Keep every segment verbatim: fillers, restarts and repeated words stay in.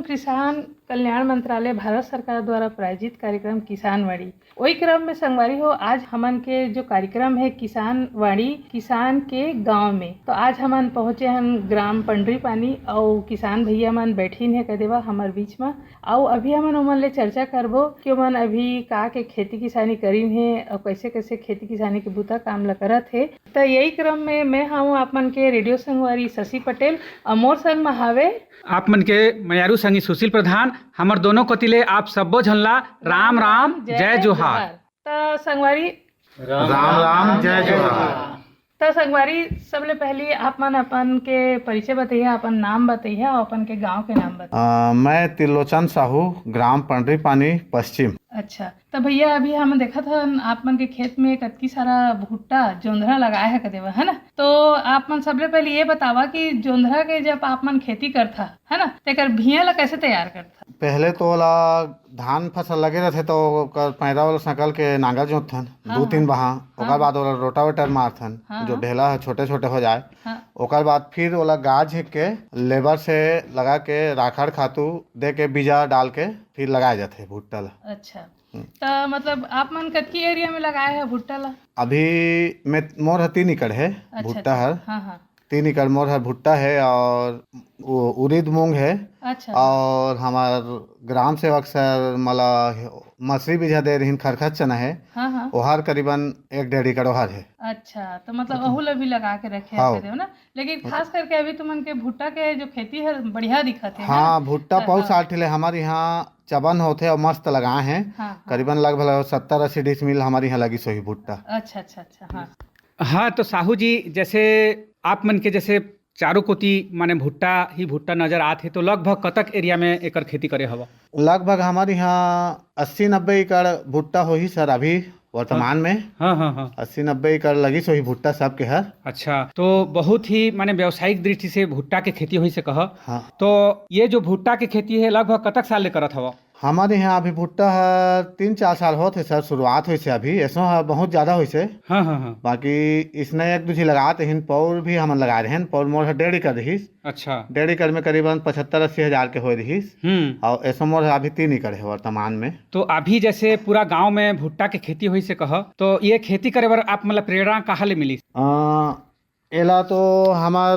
किसान कल्याण मंत्रालय भारत सरकार द्वारा प्रायोजित कार्यक्रम किसान वाणी। वही क्रम में संगवारी हो, आज हमन के जो कार्यक्रम है किसान वाणी, किसान के गांव में, तो आज हमन पहुंचे हन ग्राम पंडरी पानी, अउ किसान भैया मन बैठिन है कदेवा हमर बीच में। अउ अभी हमन ओमन ले चर्चा करबो कि ओमन अभी का के खेती किसानी करिन हे अउ कैसे कैसे खेती किसानी के बूता काम ल करत हे। त यही क्रम में मैं हूँ आप मन के रेडियो संगवारी शशि पटेल, अउ मोर संग में हावे आप मन के मयारू संगी सुशील प्रधान। हमर दोनों कोति ले आप सब्बो झन ला राम राम, जय जोहार। त संगवारी राम राम, जय जोहार। त संगवारी, सबले पहली आप मन अपन के परिचय बतइहा, अपन नाम बतइहा अउ अपन के गांव के नाम बतइहा। अ, मैं त्रिलोचन साहू, ग्राम पंडरी पानी, पश्चिम। अच्छा, त भैया, अभी हम देखत हन आप मन के खेत में कतकी सारा भुट्टा, जोंधरा लगाए हे कदेवा, है ना? तो आप मन सबले पहले ये बतावा कि जोंधरा के जब आप मन खेती करथा, है ना, तेकर भुइयां ला कैसे तैयार करथा? पहले तो ओला धान फसल लगे रहथे तो ओकर पैरा वाला सकल के नांगर जोतथन, हाँ, दू तीन हाँ। बहा, हाँ, ओकर हाँ। बाद ओला रोटावेटर मारथन, हाँ, जो हाँ। ढेला ह छोटे छोटे हो जाए। हाँ। ओकर बाद फिर ओला गाज के लेबर से लगा के राखड़ खातू दे के बीजा डाल के फिर लगाए जाथे भुट्टा ला। अच्छा। हम्म। त मतलब आप मन कतकी एरिया में लगाए हे भुट्टा ला? अभी मैं, मोर ह तीन एकड़ है अच्छा, भुट्टा अच्छा। हर। हाँ, हाँ। तीन एकड़ मोर हर भुट्टा है और वो उरीद मूंग है। अच्छा। और हमार ग्राम सेवक सर मला मसरी बीजा दे रहीन, खरखर चना है। हाँ, हाँ। ओहर करीबन एक डेढ़ एकड़ ओहर है। अच्छा, तो मतलब अहू ला भी लगा के रखे हाँ। हवे ना, लेकिन खास करके अभी तुमन के भुट्टा के जो खेती है बढ़िया दिखत है, है ना? हाँ, भुट्टा हाँ, पौस हाँ। साल ठिले हमारे यहाँ चबन होथे और मस्त लगाए हैं। हाँ, हाँ। करीबन लगभग सत्तर अस्सी डिसमिल हमारे यहाँ लगी सोही भुट्टा। अच्छा, अच्छा, अच्छा, हाँ। हाँ, तो साहू जी, जैसे आप मन के जैसे चारों कोती माने भुट्टा ही भुट्टा नजर आत हे, तो लगभग कतक एरिया में एकर खेती करे हवा? लगभग हमारे यहाँ अस्सी नब्बे एकड़ भुट्टा होही सर, अभी वर्तमान हाँ। में। हाँ, हाँ, हाँ। अस्सी नब्बे एकड़ लगिस होही भुट्टा सबके हर। अच्छा, तो बहुत ही माने व्यावसायिक दृष्टि से भुट्टा के खेती होइस हे कह। हाँ। तो ये जो भुट्टा के खेती है, लगभग कतक साल ले करत हवा? हमारे यहाँ अभी भुट्टा ह तीन चार साल होत हे सर, शुरुआत होइस हे अभी, ऐसो ह बहुत ज्यादा होइस हे। हाँ, हाँ, हाँ। बाकी इसने एक दू झी लगात हिन, पौर भी हमन लगाए रहेन, पौर मोर ह डेढ़ एकड़ रहिस। अच्छा। डेढ़ एकड़ में करीबन पचहत्तर अस्सी हजार के होए रहिस। हम्म। और ऐसो मोर ह अभी तीन एकड़ है वर्तमान में। तो अभी जैसे पूरा गांव में भुट्टा के खेती होइस हे कह, तो ये खेती करे बर आप मन ला प्रेरणा कहाँ ले मिलिस? अ, एला तो हमार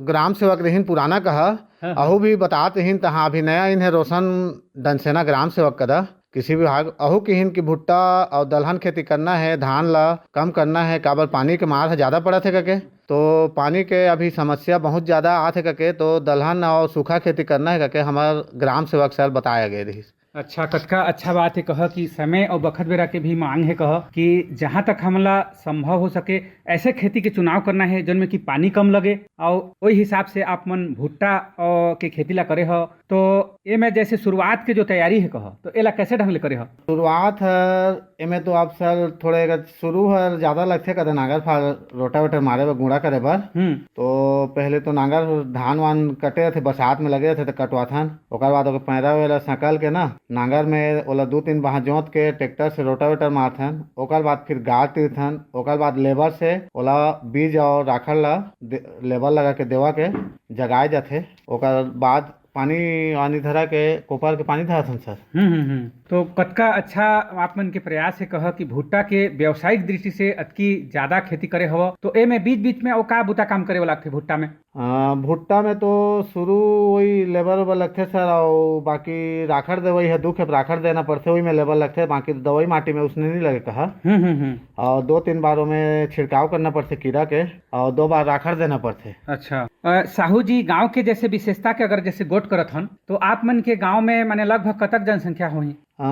ग्राम सेवक रहिन पुराना कहा, हाँ, हाँ। अहू भी बतात रहिन, तहाँ अभी नया इन्हें रोशन डनसेना ग्राम सेवक कदा, कृषि विभाग, अहू किहिन कि भुट्टा और दलहन खेती करना है, धान ला कम करना है, काबर पानी के मार ह ज्यादा पड़त हे कके। तो पानी के अभी समस्या बहुत ज्यादा आत हे कके, तो दलहन और सूखा खेती करना है कके हमार ग्राम सेवक सर बताया गए रहिस। अच्छा, कतका अच्छा बात हे कह कि समय और बखत बेरा के भी मांग हे कह कि जहाँ तक हमला संभव हो सके, ऐसे खेती के चुनाव करना है, जोन में कि पानी कम लगे, और ओई हिसाब से आप मन भुट्टा, अ, के खेती ला करे हो। तो एमे जैसे शुरुआत के जो तैयारी हे कह, तो एला कैसे ढंग ले करे हो? शुरुआत हर, एमे तो आप सर थोड़े अगर शुरू हर ज्यादा लगथे, कदे नांगर फार रोटावेटर मारे बर, गुड़ा करे बर। हम्म। तो पहले तो नांगर धान वान कटे रथे, बरसात में लगे रथे, तो कटवाथन। ओकर बाद ओकर पैरा वेला सकल के ना, नांगर में ओला दू तीन बाह जोत के ट्रैक्टर से रोटावेटर मारथन। ओकर बाद फिर गाड़ तीरथन। ओकर बाद लेबर से ओला बीज और राखड़ ला दे-, लेबर लगा के देवा के जगाए जाथे। ओकर बाद पानी वानी धरा के, कोपर के पानी धराथन सर। हम्म, हम्म, हम्म। तो कतका अच्छा आप मन के प्रयास हे कह कि भुट्टा के व्यावसायिक दृष्टि से अतकी ज्यादा खेती करे हव, तो एमे बीच-बीच में अउ का बुता काम करे वाला लगथे भुट्टा में? अ, भुट्टा में तो शुरू वही लेबर उबर लगथे सर, अउ बाकी राखड़ दवई है, दू खेप राखड़ देना पड़थे, वही में लेबर लगथे, बाकी दवई माटी में उसने नहीं लगे कहा। हम्म, हम्म, हम्म। और दो तीन बार ओमे छिड़काव करना पड़थे कीड़ा के, और दो बार राखड़ देना पड़थे। अच्छा, अ, साहू जी, गांव के जैसे विशेषता के अगर जैसे गोठ करत हन, तो आप मन के गांव में माने लगभग कतक जनसंख्या होही? अ,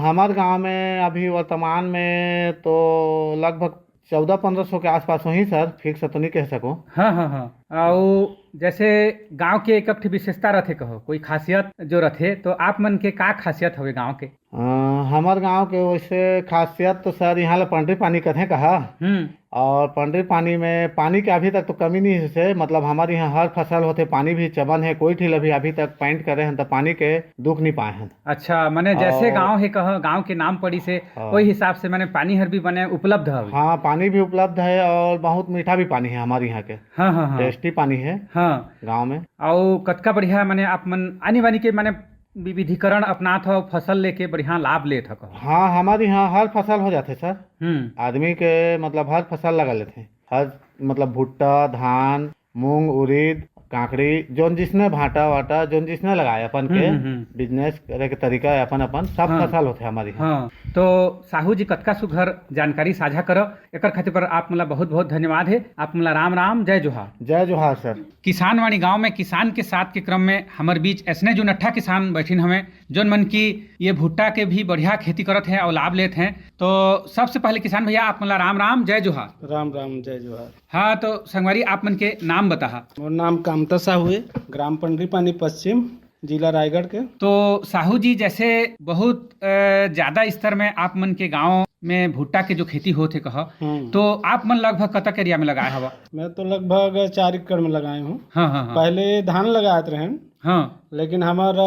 हमार गांव में अभी वर्तमान में तो लगभग चौदह पन्द्रह सौ के आसपास होही सर, फिक्स तो नहीं कह सको। हाँ, हाँ, हाँ। अउ जैसे गांव के एक, एक ठे विशेषता रथे कहो, कोई खासियत जो रथे, तो आप मन के का खासियत हवे गांव के? अ, हमर गांव के वैसे खासियत तो सर, यहाँ ले पंडरी पानी कथे कहा। हम्म। और पंडरी पानी में पानी के अभी तक तो कमी नहीं से, मतलब हमारे यहाँ हर फसल होथे, पानी भी चबन है, कोई ठिल अभी, अभी तक पैंट करे हैं तो पानी के दुख नहीं पाए हैं। अच्छा, माने जैसे और गांव है कहा, गांव के नाम पड़ी से, हाँ। वही हिसाब से माने पानी हर भी माने उपलब्ध हवे। हाँ, पानी भी उपलब्ध है और बहुत मीठा भी पानी है हमारे यहाँ के। हाँ, हाँ, हाँ। टेस्टी पानी है हाँ। गांव में। अउ कतका बढ़िया माने आप मन आनी बानी के माने विविधीकरण अपनात हव, फसल लेके बढ़िया लाभ लेत हव कहो। हाँ, हमर इहाँ हर फसल हो जाथे सर। हम्म। आदमी के मतलब हर फसल लगा लेथे, हर मतलब भुट्टा, धान, मूंग, उरीद, कांकड़ी, जोन जिसने भांटा वाटा, जोन जिसने लगाए अपन के हम्म, हम्म, हम्म। बिजनेस करे के तरीका है अपन अपन, सब हाँ। फसल होथे हमर इहाँ। हाँ, तो साहू जी कतका सुघर जानकारी साझा करव, एकर खातिर पर आप मन ला बहुत बहुत धन्यवाद हे। आप मन ला राम राम, जय जोहार। जय जोहार सर। किसानवाणी गांव में किसान के साथ के क्रम में हमर बीच ऐसने जुनट्ठा किसान बैठिन हवे, जोन मन की ये भुट्टा के भी बढ़िया खेती करत हे और लाभ लेत हे। तो सबसे पहले किसान भैया, आप मन ला राम राम, जय जोहार। राम राम, जय जोहार। हाँ, तो संगवारी, आप मन के नाम बताहा। मोर नाम कामता साहू है, ग्राम पंडरी पानी पश्चिम, जिला रायगढ़ के। तो साहू जी, जैसे बहुत, अ, ज्यादा स्तर में आप मन के गांव में भुट्टा के जो खेती होत हे कहा, हम्म। तो आप मन लगभग कतक एरिया में लगाए हवा? मैं तो लगभग चार एकड़ में लगाए हूँ। हाँ, हाँ, हाँ। पहले धान लगात रहेन, हाँ। लेकिन हमारा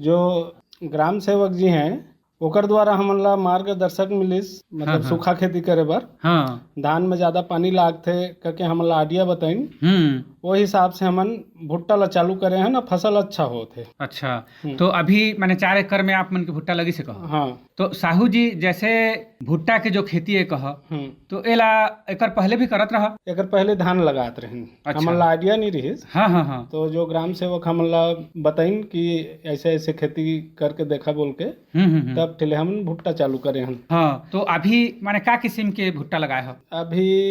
जो ग्राम सेवक जी हैं, ओकर द्वारा हमन ला मार्गदर्शक मिलिस, मतलब हाँ, हाँ। सूखा खेती करे बर। हाँ। धान में ज्यादा पानी लागथे करके हमन ला आइडिया बताइन। हम्म। वो हिसाब से हमन भुट्टा ला चालू करे हैं ना, फसल अच्छा होत हे। अच्छा, हम्म। तो अभी माने चार एकड़ में आप मन के भुट्टा लगिस हे कहो? हाँ। तो साहू जी, जैसे भुट्टा के जो खेती है कहो, हम्म। तो एला एकर पहले भी करत रहा? एकर पहले धान लगात रहेन। अच्छा। हमन ला आइडिया नहीं रहिस। हाँ, हाँ, हाँ। तो जो ग्राम सेवक हमन ला बताइन कि ऐसे ऐसे खेती करके देखा बोल के, हम्म, हम्म, हम्म। तब ठेले हमन भुट्टा चालू करे हन। हाँ, तो अभी माने का किस्म के भुट्टा लगाए हो? अभी,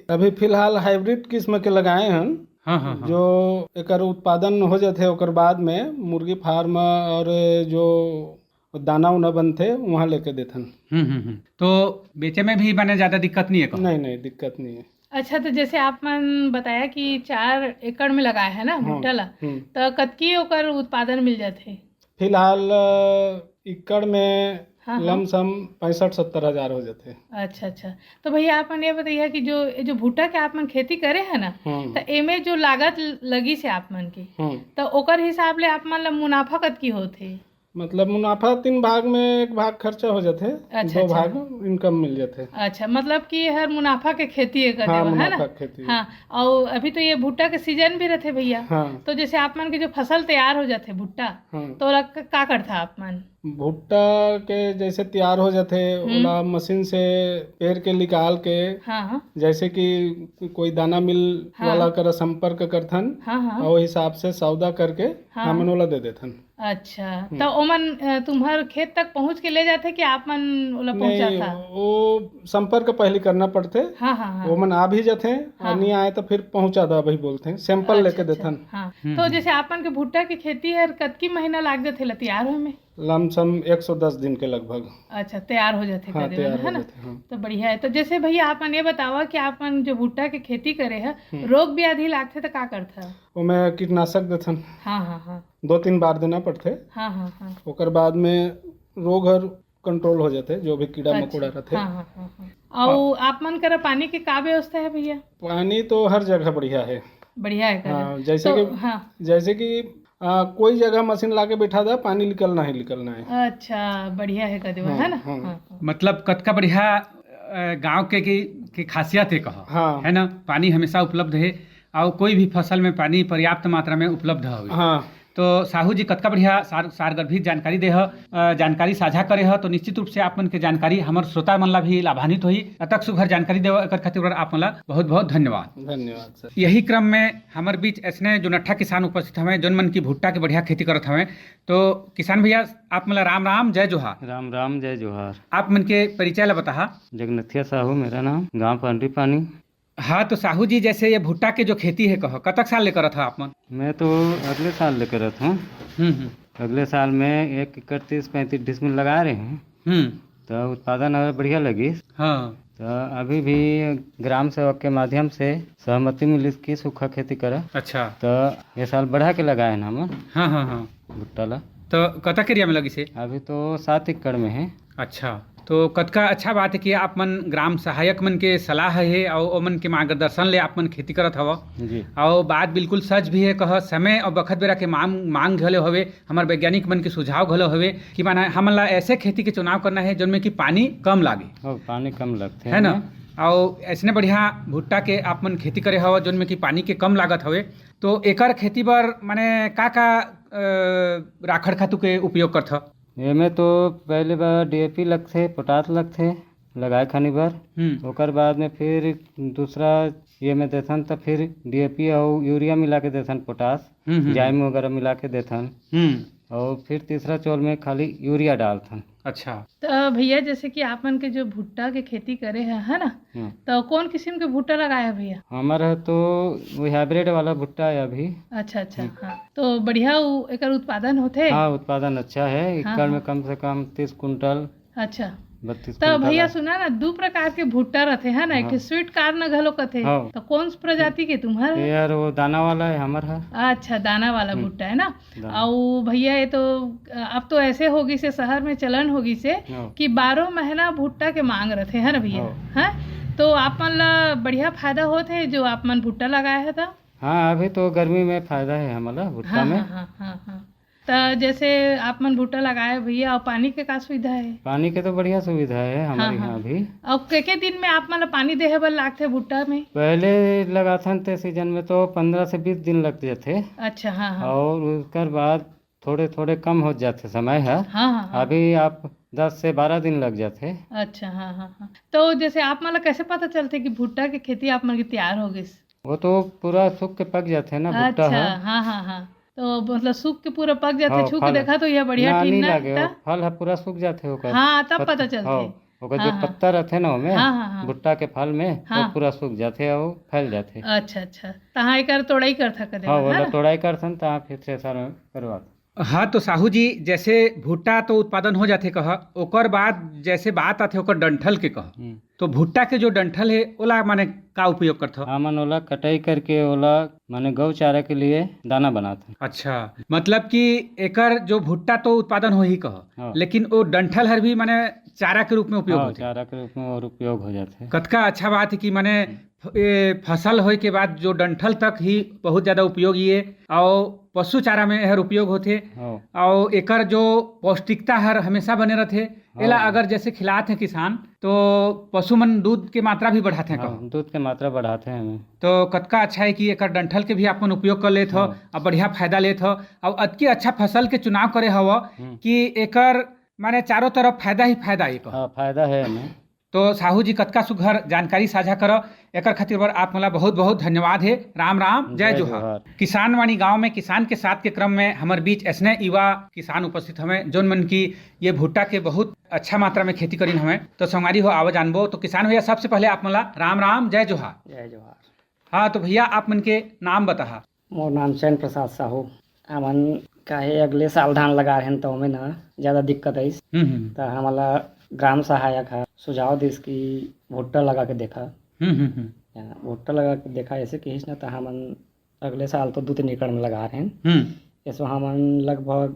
अभी फिलहाल हाइब्रिड किस्म के लगाए हन, हाँ, हाँ, हाँ। जो एकर उत्पादन हो जाथे, ओकर बाद में मुर्गी फार्म और जो दाना उना बनथे, वहाँ लेके देथन। हम्म, हम्म, हम्म। तो बेचे में भी माने ज्यादा दिक्कत नहीं है कहो? नहीं, नहीं, दिक्कत नहीं है। अच्छा, तो जैसे आप मन बताया कि चार एकड़ में लगाए है ना हाँ, भुट्टा ला, हम्म। तो कतकी ओकर उत्पादन मिल जाथे? फिलहाल, अ, एकड़ में हाँ, हाँ। लमसम पैंसठ सत्तर हजार हो जाथे। अच्छा, अच्छा। तो भैया, आप मन ये बताइए कि जो, ये जो भुट्टा के आप मन खेती करे है ना, हम्म। तो एमे जो लागत ल-, लगी से आप मन की, हम्म। तो ओकर हिसाब ले आप मन ला मुनाफा कतकी होथे? मतलब, मुनाफा तीन भाग में एक भाग खर्चा हो जाथे, अच्छा, दो अच्छा। भाग इनकम मिल जाथे। अच्छा, मतलब कि हर मुनाफा के खेती है, हाँ, कहे बर, है ना? मुनाफा के खेती। हाँ, और अभी तो ये भुट्टा के सीजन भी रहथे भैया। हाँ। तो जैसे आप मन के जो फसल तैयार हो जाथे भुट्टा, हाँ। तो ओला क-, का करथा आप मन? भुट्टा के जैसे तैयार हो जाथे, हम्म। ओला मशीन से पेर के निकाल के, हाँ, हाँ। जैसे कि कोई दाना मिल हाँ। वाला करा संपर्क करथन, हाँ, हाँ। और हिसाब से सौदा करके हाँ। हमन ओला दे देथन। अच्छा, हम्म। तो ओमन, अ, तुम्हर खेत तक पहुँच के ले जाथे कि आप मन ओला नहीं, पहुँचाथा? वो संपर्क पहले करना पड़थे। हाँ, हाँ, हाँ। ओमन आ भी जाथे, हाँ। और नहीं आए तो फिर पहुँचा दा, वही बोलथे, सैंपल अच्छा, लेके अच्छा। देथन। हाँ। हम्म, तो हम्म। जैसे आप मन के भुट्टा के खेती हर कतकी महीना लाग जाथे ला तैयार होए में? लमसम एक सौ दस दिन के लगभग। अच्छा, तैयार हो जाथे हाँ, कदे तैयार मन, हो है ना? जाथे, हाँ। तो बढ़िया है। तो जैसे भैया आप मन ये बतावा कि आप मन जो भुट्टा के खेती करे है, हम्म। रोग व्याधि लागथे तो का करथा? ओमे कीटनाशक देथन। हाँ, हाँ, हाँ। दो तीन बार देना पड़थे। हाँ, हाँ, हाँ। ओकर बाद में रोग हर कंट्रोल हो जाथे, जो भी कीड़ा अच्छा। मकोड़ा रहथे। हाँ, हाँ, हाँ, हाँ। अउ हाँ। आप मन करा पानी के का व्यवस्था है भैया? पानी तो हर जगह बढ़िया है। बढ़िया है करा। हाँ, जैसे तो, कि, हाँ। जैसे कि, आ, कोई जगह मशीन लाके बिठा दा, पानी निकलना ही निकलना है। अच्छा, बढ़िया है कदे हाँ, है ना? हाँ। हाँ, हाँ। मतलब कतका बढ़िया, अ, गाँव के की, की खासियत है कहा, हाँ। है ना? पानी हमेशा उपलब्ध है। अउ कोई भी फसल में पानी पर्याप्त मात्रा में उपलब्ध हवे। हाँ। तो साहू जी कतका बढ़िया सार-, सारगर्भित जानकारी दे ह, अ, जानकारी साझा करे ह, तो निश्चित रूप से आप मन के जानकारी हमर श्रोता मन ला भी लाभान्वित होही। अतक सुघर जानकारी देव, एकर खातिर आप मन ला बहुत-बहुत धन्यवाद। धन्यवाद सर। यही क्रम में हमर बीच ऐसने जुनट्ठा किसान उपस्थित हवे, जोन मन की भुट्टा के बढ़िया खेती करत हवे। तो किसान भैया, आप मन ला राम राम, जय जोहार। राम राम, जय जोहार। आप मन के परिचय ला बताहा। जगनथिया साहू मेरा नाम, गांव पंडरी पानी। हाँ, तो साहू जी, जैसे ये भुट्टा के जो खेती है, कहो, कतक साल ले करत हा आप मन? मैं तो अगले साल ले करत हूँ। हम्म, हम्म। अगले साल में एक एकड़ तीस पैंतीस डिसमिल लगा रहे हैं। हम्म। तो उत्पादन हमें बढ़िया लगी। हाँ। तो अभी भी ग्राम सेवक के माध्यम से सहमति मिली कि सूखा खेती करा। अच्छा। तो ये साल बढ़ा के लगाए हैं हम हाँ, हाँ, हाँ। भुट्टा ला। तो कतक एरिया में लगी से? अभी तो सात एकड़ में है। अच्छा, तो कतका अच्छा बात है कि आप मन ग्राम सहायक मन के सलाह है और ओमन के मार्गदर्शन ले आप मन खेती करत हव। जी। और बात बिल्कुल सच भी है, कह समय और बखत बेरा के मांग, मांग घलो हवे, हमर वैज्ञानिक मन के सुझाव घलो हवे कि माने हमन ला ऐसे खेती के चुनाव करना है, जोन में कि पानी कम लागे। ओ, पानी कम लगथे है ना? हमें। और ऐसने बढ़िया भुट्टा के आप मन खेती करे हव, जोन में कि पानी के कम लागत हवे, तो एकर खेती बर माने का-का राखड़ खातू के उपयोग करथव? एमे तो पहले बार डीएपी लगथे, पोटास लगथे लगाए खानी बर। हम्म। ओकर बाद में फिर दूसरा ये में देथन, त फिर डीएपी अउ यूरिया मिला के देथन, पोटास, हम्म, हम्म। जाइम वगैरह मिला के देथन। हम्म। अउ फिर तीसरा चोल में खाली यूरिया डालथन। अच्छा। तो भैया, जैसे कि आप मन के जो भुट्टा के खेती करे है, है ना? हम्म। तो कौन किस्म के भुट्टा लगाए है भैया? हमर है तो वो हाइब्रिड वाला भुट्टा है अभी। अच्छा, अच्छा, हम्म। हाँ। तो बढ़िया उ-, एकर उत्पादन होथे? हाँ, उत्पादन अच्छा है। हाँ, एकड़ में हाँ। कम से कम तीस कुंटल। अच्छा। बत्तीस तो कुंटल भैया है। सुना ना, दू प्रकार के भुट्टा रथे, है ना? एक ठे हाँ। स्वीट कार्न घलो कथे। हाँ। तो कौन सी प्रजाति के तुम्हर? ये यार, वो दाना वाला है, हमर है। अच्छा, दाना वाला हम्म। भुट्टा है ना? दाना। अउ भैया, ये तो, अब तो ऐसे हो गिस हे, शहर में चलन हो गिस हे हाँ। कि बारह महीना भुट्टा के मांग रथे, है ना भैया? हाँ। हैं? तो आप मन ला बढ़िया फायदा होत हे जो आप मन भुट्टा लगाए हे त? हाँ, अभी तो गर्मी में फायदा है हमला भुट्टा हाँ, में। हाँ, हाँ, हाँ, हाँ। त जैसे आप मन भुट्टा लगाए भैया, अउ पानी के का सुविधा है? पानी के तो बढ़िया सुविधा है हमारे हाँ, यहाँ हाँ। भी। अउ के, के दिन में आप मन ला पानी देहे बर लागथे भुट्टा में? पहले लगाथन ते सीजन में तो पन्द्रह से बीस दिन लग जाथे। अच्छा, हाँ, हाँ। और उसकर बाद थोड़े-थोड़े कम हो जाथे समय ह। हाँ, हाँ, हाँ। अभी आप दस से बारह दिन लग जाथे। अच्छा, हाँ, हाँ, हाँ। तो जैसे आप मन ला कैसे पता चलथे कि भुट्टा के खेती आप मन के तैयार हो गिस? वो तो पूरा सूख के पक जाथे ना भुट्टा अच्छा, ह। हाँ, हाँ, हाँ। तो मतलब सूख के पूरा पक जाथे, हाँ, छू के फल। देखा तो ये बढ़िया ना, टीन नहीं ना लागे, इतना। वो फल ह पूरा सूख जाथे ओकर। हाँ, तब पत-, पता चलथे। हाँ, ओकर जो हाँ, हाँ। पत्ता रथे ना ओमे, हाँ, हाँ, हाँ। भुट्टा के फल में, वो हाँ। पूरा सूख जाथे अउ फैल जाथे। अच्छा, अच्छा। तहाँ एकर तोड़ाई करथा कदे हाँ, बर, है ओला ना? तोड़ाई करथन, तहाँ फिर थ्रेसर में करवाथन। हाँ, तो साहू जी, जैसे भुट्टा तो उत्पादन हो जाथे कह, ओकर बाद जैसे बात आथे ओकर डंठल के कह, हम्म। तो भुट्टा के जो डंठल हे, ओला माने का उपयोग करथव? हमन ओला कटाई करके ओला माने गौ चारा के लिए दाना बनाथन। अच्छा, मतलब कि एकर जो भुट्टा तो उत्पादन हो ही कह, हाँ। लेकिन वो डंठल हर भी माने चारा के रूप में उपयोग हाँ, होथे। चारा के रूप में और उपयोग हो जाथे। कतका अच्छा बात है कि माने हम्म। ए, फसल होए के बाद जो डंठल तक ही बहुत ज्यादा उपयोगी है, अउ पशु चारा में एहर उपयोग होथे, हाँ। अउ एकर जो पौष्टिकता हर हमेशा बने रथे। एला हाँ। अगर जैसे खिलात है किसान, तो पशु मन दूध के मात्रा भी बढ़ाथे हाँ, कहूँ। दूध के मात्रा बढ़ाथे हमें। तो कतका अच्छा है कि एकर डंठल के भी आप मन उपयोग कर लेत हो, हाँ। अब बढ़िया फायदा लेत हो, अउ अतकी अच्छा फसल के चुनाव करे हव हम्म। कि एकर माने चारों तरफ फायदा ही फायदा है कहूँ। हाँ, फायदा है हमें। तो साहू जी, कतका सुघर जानकारी साझा करव, एकर खातिर बर आप मोला बहुत-बहुत धन्यवाद हे। राम राम, जय जय जोहार। जोहार। किसान वाणी गांव में किसान के साथ के क्रम में हमर बीच ऐसने युवा किसान उपस्थित हवे, जोन मन की ये भुट्टा के बहुत अच्छा मात्रा में खेती करिन हवे। तो संगवारी हो, आवा जानबो। तो किसान भैया, सबसे पहले आप मोला राम राम, जय जोहार। जय जोहार। हाँ, तो भैया, आप मन के नाम बताहा। मोर नाम चैन प्रसाद साहू। हमन काहे अगले साल धान लगा रहेन, त ओमे न ज्यादा दिक्कत आइस। हम्म, हम्म। त हमला ग्राम सहायक ह सुझाव दिस कि भुट्टा लगा के देखा। हम्म, हम्म, हम्म। या, भुट्टा लगा के देखा, ऐसे कहिस न, त हमन अगले साल तो दू तीन एकड़ में लगा रहेन। हम्म। एसो हमन लगभग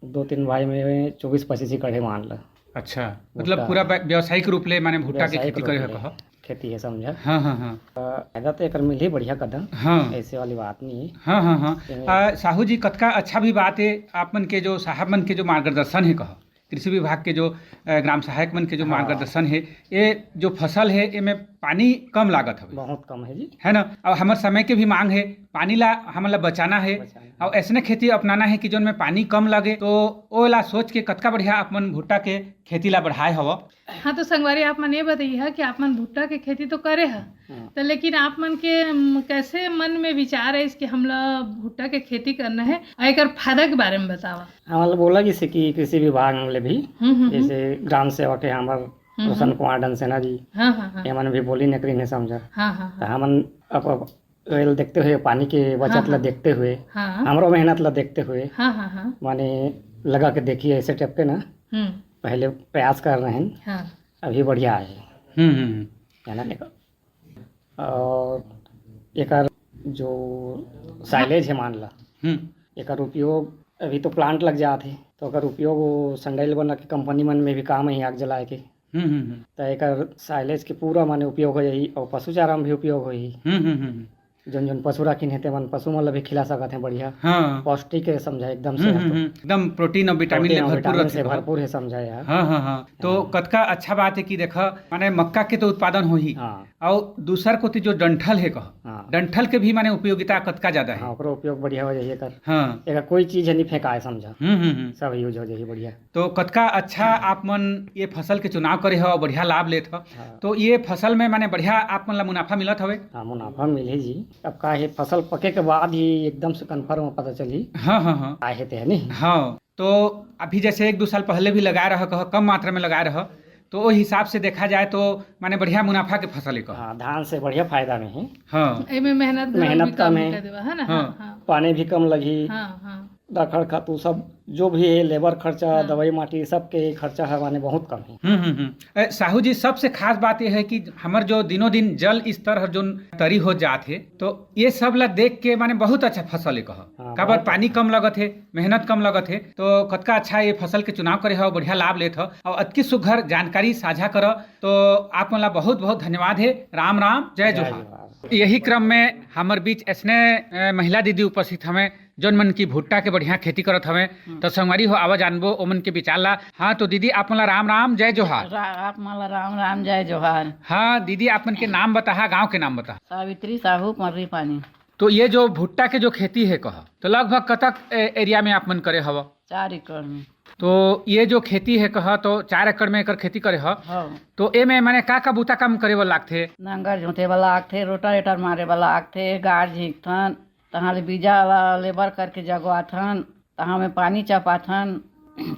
दो तीन भाई में चौबीस पच्चीस एकड़ हे मान ल। अच्छा, मतलब भुट्टा। पूरा व्या-, व्यावसायिक रूप ले माने भुट्टा के व्यावसायिक खेती रूप करे ले ह कह। खेती हे समझा। हाँ, हाँ, हाँ। अ, फायदा तो एकर मिलही बढ़िया कदम। हाँ। ऐसे वाली बात नहीं है। हाँ, हाँ, हाँ। ए, आ, साहू जी, कतका अच्छा भी बात है, आप मन के जो साहब मन के जो मार्गदर्शन है कह, कृषि विभाग के जो, अ, ग्राम सहायक मन के जो हाँ। मार्गदर्शन है, ये जो फसल है, एमे पानी कम लागत हवे। बहुत कम है जी। है ना? अब हमर समय के भी मांग है, पानी ला हमन ला बचाना है। बचाना है। और ऐसने खेती अपनाना है कि जोन में पानी कम लगे, तो ओला सोच के कतका बढ़िया आप मन भुट्टा के खेती ला बढ़ाए हव। हाँ, तो संगवारी, आप मन ये बताइए कि आप मन भुट्टा के खेती तो करे ह, हाँ। तो लेकिन आप मन के, म, कैसे मन में विचार आइस कि हमला भुट्टा के खेती करना है और एकर फायदा के बारे में बतावा। हमला बोला जैसे कि कृषि विभाग ले भी, हम्म, हम्म, हम्म। जैसे ग्राम सेवक है हमर हम्म, रोशन हम्म। कुमार डनसेना जी, हाँ, हाँ, हाँ। एमन भी बोली नकरी नहीं समझा। हाँ, हाँ, तो हाँ। हमन अब, अब वेल देखते हुए, पानी के बचत हाँ, ला हाँ। देखते हुए, हाँ। हमरो मेहनत ला देखते हुए, हाँ, हाँ, हाँ। माने लगा के देखिए ऐसे टाइप के ना, हम्म। पहले प्रयास कर रहे हैं, हाँ। अभी बढ़िया है। हम्म, हम्म, हम्म। है ना, देखो। और एकर जो साइलेज है मान ला, हम्म। एकर उपयोग अभी तो प्लांट लग जात है, तो एकर उपयोग वो संडाइल बना के कंपनी मन में भी काम ही आग जलाए के। हम्म, हम्म, हम्म। त एकर साइलेज के पूरा माने उपयोग हो जाही और पशु चारा में भी उपयोग होही। हम्म, हम्म, हम्म, हम्म। जोन जोन पशु राखिन हे, तेमन पशु मन ल भी खिला सकत हे बढ़िया। हाँ। पौष्टिक हे, समझा, एकदम से हम्म, हम्म, हम्म, एकदम प्रोटीन और विटामिन ले भरपूर रहिथे से कहो। भरपूर हे, समझा यार। हाँ, हाँ, हाँ। तो हाँ। कतका अच्छा बात हे कि देखा, माने मक्का के तो उत्पादन होही, हाँ। और दूसर कोती जो डंठल हे कहो, हाँ। डंठल के भी माने उपयोगिता कतका ज्यादा हे। हाँ, ओकरो उपयोग बढ़िया हो जाही एकर। हाँ। एकर कोई चीज हे नहीं फेंकाए, समझा। हम्म, हम्म, हम्म। सब यूज हो जाही बढ़िया। तो कतका अच्छा आप मन ये फसल के चुनाव करे हो, बढ़िया लाभ लेत हो। हाँ। तो ये फसल में माने बढ़िया आप मन ला मुनाफा मिलत हवे? हाँ, मुनाफा मिलही जी। अब का हे, फसल पके के बाद ही एकदम से कन्फर्म पता चलही। हाँ, हाँ, हाँ। आए हे ते हे नहीं? हाँ, तो अभी जैसे एक दो साल पहले भी लगाए रह, कह कम मात्रा में लगाए रह, तो वो हिसाब से देखा जाए तो माने बढ़िया मुनाफा के फसल हे कह। हाँ, धान से बढ़िया फायदा में हे। हाँ। एमे मेहनत घलो मेहनत भी कम कम हे। कर देवा, है ना? हाँ। हाँ, हाँ। पानी भी कम लगही। हाँ, हाँ। राखड़ खातू सब जो भी हे, लेबर खर्चा, हाँ। दवाई माटी, सबके खर्चा ह माने बहुत कम हे। हम्म, हम्म, हम्म। ए, साहू जी, सबसे खास बात ये हे कि हमर जो दिनों दिन जल स्तर हर जोन तरी हो जात हे, तो ये सब ला देख के माने बहुत अच्छा फसल हे कह। हाँ, काबर बहुत पानी अच्छा। कम लगत हे, मेहनत कम लगत हे, तो कतका अच्छा ये फसल के चुनाव करे हो, बढ़िया लाभ लेत हो, और अतकी सुघर जानकारी साझा कर, तो आप मन ला बहुत बहुत धन्यवाद हे। राम राम, जय जय जोहार। जोहार। यही क्रम में हमर बीच ऐसने, अ, महिला दीदी उपस्थित हवे, जोन मन की भुट्टा के बढ़िया खेती करत हवे। हम्म। तो संगवारी हो, आवा जानबो ओमन के विचार ला। हाँ, तो दीदी, आप मन ला राम राम, जय जोहार। रा-, आप मन ला राम राम, जय जोहार। हाँ दीदी, आप मन के नाम बताहा, गांव के नाम बताहा। सावित्री साहू, मर्री पानी। तो ये जो भुट्टा के जो खेती हे कह, तो लगभग कतक ए-, एरिया में आप मन करे हव? चार एकड़ में। तो ये जो खेती हे कह, तो चार एकड़ में एकर खेती करे हव। हाँ। तो एमे माने का का बूता काम करे बर लागथे? नांगर जोते बर लागथे, रोटावेटर मारे बर लागथे, गाड़ झींकथन, तहाँ ले बीजा ला लेबर करके जगवाथन, तहाँ में पानी चपाथन,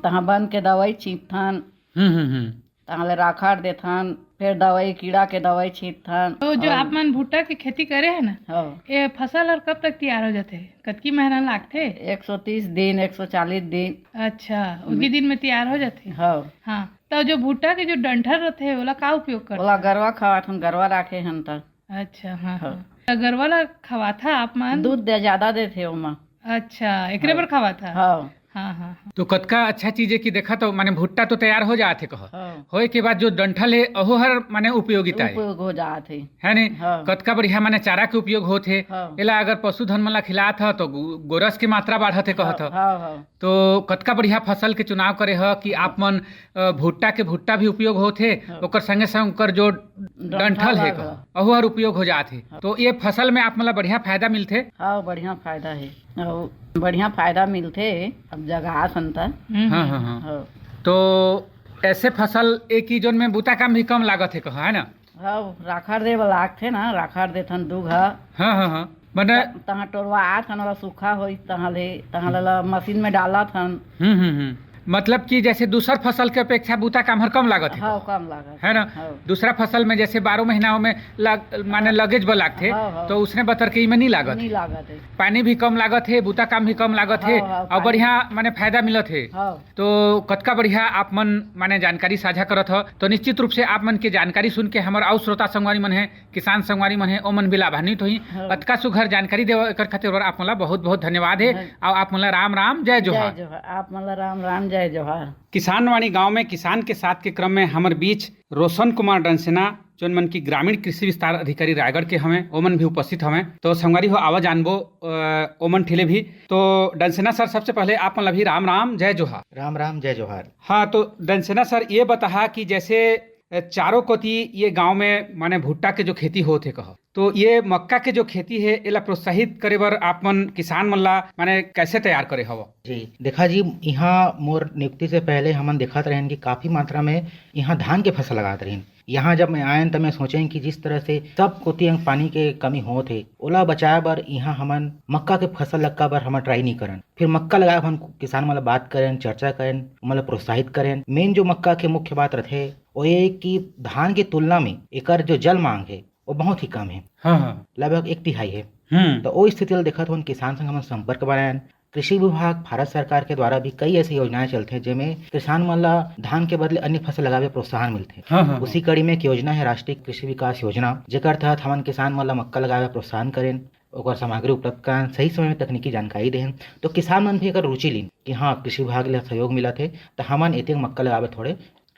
तहाँ बन के दवाई छींचथन, हम्म, हम्म, हम्म। तहाँ ले राखड़ देथन, फिर दवाई, कीड़ा के दवाई छींचथन। तो जो और आप मन भुट्टा के खेती करे हे ना, हाँ। ये फसल हर कब तक तैयार हो जाथे? कतकी महीना लागथे? एक सौ तीस दिन, एक सौ चालीस दिन। अच्छा, उतनी दिन में तैयार हो जाथे? हाँ। हाँ, तो जो भुट्टा के जो डंठल रथे, ओला का उपयोग करथे? ओला गरवा खवाथन, गरवा राखे हन त। अच्छा, हाँ, हाँ। हाँ। त गरवा ला खवाथा आप मन? दूध दे, ज्यादा देथे ओमा। अच्छा, एकरे हाँ। बर खवाथा? हाँ। हाँ, हाँ, हाँ। तो कतका अच्छा चीज हे कि देखा तो माने भुट्टा तो तैयार हो जात हे कह। हाँ। होए के बाद जो डंठल हे, ओहू हर माने उपयोगिता हे। उपयोग हो जात हे। है नहीं? हाँ। कतका बढ़िया माने चारा के उपयोग होत हे। हाँ। एला अगर पशुधन मन ला खिलात ह तो गो-, गोरस के मात्रा बाढ़त हे कहत ह। हाँ, हाँ। तो कतका बढ़िया फसल के चुनाव करे ह कि आप मन, अ, भुट्टा के भुट्टा भी उपयोग होत हे, हाँ। ओकर संगे संग ओकर जो डंठल डंठल हे ह। कह, ओहू हर उपयोग हो जात हे। हाँ। तो ये फसल में आप मन ला बढ़िया फायदा मिलथे। हाँ, बढ़िया फायदा हे। अउ बढ़िया फायदा मिलथे, अब जगाथन त। हम्म, हाँ, हम्म। हाँ, हाँ। हाँ। तो ऐसे फसल ए कि जोन में बूता काम भी कम लागत हे कह, है ना? हाँ, राखड़ दे बर लागथे ना, राखड़ देथन दू घा। हाँ, हाँ, हाँ। मने त-, तहाँ टोरवा आथन, ओला सूखा होई, तहाँ ले, तहाँ ले ला मशीन में डालथन। हम्म, हम्म, हम्म। मतलब कि जैसे दूसर फसल के अपेक्षा बूता काम हर कम लागत हे हाँ, कह। कम लागत हे। है ना? हाँ। दूसरा फसल में जैसे बारह महीना में लग-, माने लगेज बर लागथे, हाँ, हाँ। तो उसने बतर के इमे नहीं लागत नहीं हे। लागत हे। पानी भी कम लागत हे, बूता काम भी कम लागत हे, हाँ, हाँ, और पानी बढ़िया माने फायदा मिलत हे। हाँ। तो कतका बढ़िया आप मन माने जानकारी साझा करत हो। तो निश्चित रूप से आप मन के जानकारी सुन के हमर अउ श्रोता संगवारी मन हे, किसान संगवारी मन हे, ओमन भी लाभान्वित होही। हाँ। अतका सुघर जानकारी देव एकर खातिर और आप मन ला बहुत बहुत धन्यवाद हे। हाँ। अउ आप मन ला राम राम, जय जोहार। जय जोहार। आप मन ला राम राम, जय जोहार। किसान वाणी गांव में किसान के साथ के क्रम में हमर बीच रोशन कुमार डंसेना, जोन मन की ग्रामीण कृषि विस्तार अधिकारी रायगढ़ के हवें, ओमन भी उपस्थित हवें। तो संगवारी हो, आवा जानबो, अ, ओमन ठिले भी। तो डंसेना सर, सबसे पहले आप मन ला भी राम राम, जय जोहार। राम राम, जय जोहार। हाँ, तो डंसेना सर, ये बताहा कि जैसे, अ, चारों कोती ये गांव में माने भुट्टा के जो खेती होत हे कह, तो ये मक्का के जो खेती हे, एला प्रोत्साहित करे बर आप मन किसान मन ला माने कैसे तैयार करे हव? जी, देखा जी, इहाँ मोर नियुक्ति से पहले हमन देखत रहेन कि काफी मात्रा में इहाँ धान के फसल लगात रहिन। यहाँ जब मैं आयन, त मैं सोचेन कि जिस तरह से सब कोती अंग पानी के कमी होत हे, ओला बचाए बर इहाँ हमन मक्का के फसल लगा बर हमन try नहीं करन। फिर मक्का लगाए बर हमन किसान मन ला बात करेन, चर्चा करेन, ओमन ला प्रोत्साहित करेन। Main जो मक्का के मुख्य बात रथे, वो ये कि धान के तुलना में एकर जो जल मांग हे, वो बहुत ही कम हे। हाँ, हाँ। लगभग एक तिहाई हे। हम्म। तो वो स्थिति ला देखत हुए किसान संग हमन संपर्क बनायन। कृषि विभाग भारत सरकार के द्वारा भी कई ऐसी योजनाएं चलथे, जेमे किसान मन ला धान के बदले अन्य फसल लगावे प्रोत्साहन मिलथे। हाँ, हाँ, उसी हाँ। कड़ी में एक योजना हे राष्ट्रीय कृषि विकास योजना, जेकर तहत हमन किसान मन ला मक्का लगावे प्रोत्साहन करेन, ओकर सामग्री उपलब्ध करान, सही समय में तकनीकी जानकारी देहन, तो किसान मन भी एकर रुचि लीन कि हाँ, कृषि विभाग ले सहयोग मिलत हे, तो हमन एते मक्का लगावे थोड़े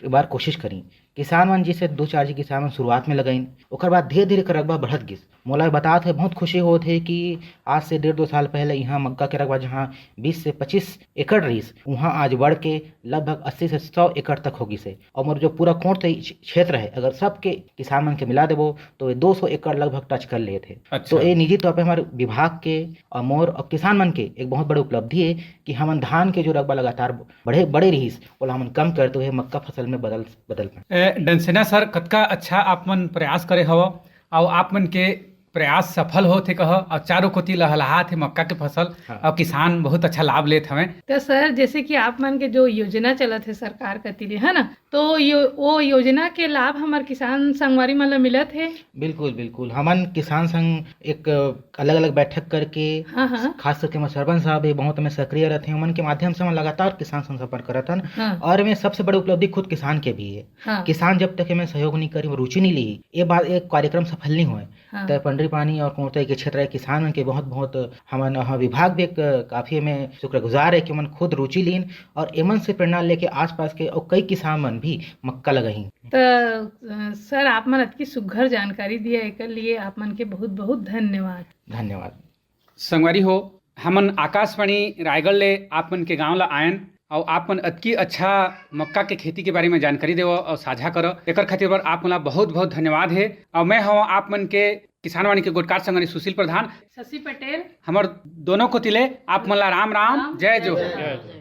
बार कोशिश करी। किसान मन जैसे दो चार जी किसान मन शुरुआत में लगाइन, ओकर बाद धीरे-धीरे एकर रकबा बढ़त गिस। मोला बतात हे, बहुत खुशी होत हे कि आज से डेढ़ दो साल पहले इहाँ मक्का के रकबा जहाँ बीस से पच्चीस एकड़ रहिस, उहाँ आज बढ़ के लगभग अस्सी से सौ एकड़ तक हो गिस हे। और मोर जो पूरा कोंट क्षेत्र हे, अगर सबके किसान मन के मिला देबो, तो ये दो सौ एकड़ लगभग टच कर लेत हे। अच्छा। तो ये निजी तौर पे हमारे विभाग के और मोर और किसान मन के एक बहुत बड़ी उपलब्धि हे कि हमन धान के जो रकबा लगातार बढ़े, बढ़े रहिस, ओला हमन कम करते हुए मक्का फसल में बदल, बदल पाए। ए, डंसेना सर, कतका अच्छा आप मन प्रयास करे हव, और आप मन के प्रयास सफल होत हे कह, और चारों कोती लहलहात हे मक्का के फसल, हाँ। और किसान बहुत अच्छा लाभ लेत हवे। तो सर, जैसे कि आप मन के जो योजना चलत हे सरकार कति ले, है ना, तो यो, वो योजना के लाभ हमर किसान संगवारी मन ला मिलत हे? बिल्कुल, बिल्कुल। हमन किसान संघ एक अलग-अलग बैठक करके, हाँ, हाँ। खास करके हमर सरपंच साहब भी बहुत हमें सक्रिय रहते हैं, उमन के माध्यम से हमन लगातार किसान संघ संपर्क करत हन। हाँ। और एमे सबसे बड़ी उपलब्धि खुद किसान के भी है। हाँ। किसान जब तक एमे सहयोग नहीं करी, रुचि नहीं ली, ये बात, एक कार्यक्रम सफल नहीं होए। हाँ। त पंडरी पानी और कोंटा के क्षेत्र के किसान मन के बहुत, बहुत हमन ह विभाग भी एक काफी एमे शुक्रगुजार है कि उमन खुद रुचि लीन और एमन से प्रेरणा लेके आसपास के और कई किसान मन भी मक्का लगाही। त, अ, सर, आप मन अतकी सुघ्घर जानकारी दिया, एकर लिए आप मन के बहुत, बहुत धन्यवाद। धन्यवाद। संगवारी हो, हमन आकाशवाणी रायगढ़ ले आप मन के गांव ला आयन, और आप मन अतकी अच्छा मक्का के खेती के बारे में जानकारी देव और साझा कर, एकर खातिर बर आप मन ला बहुत, बहुत धन्यवाद हे। और मैं हव आप मन के किसानवाणी के गोटकार संगनी सुशील प्रधान, शशि पटेल। हमर दोनों कोति ले आप मन ला राम राम, राम, जय जय जोहार। जोहार।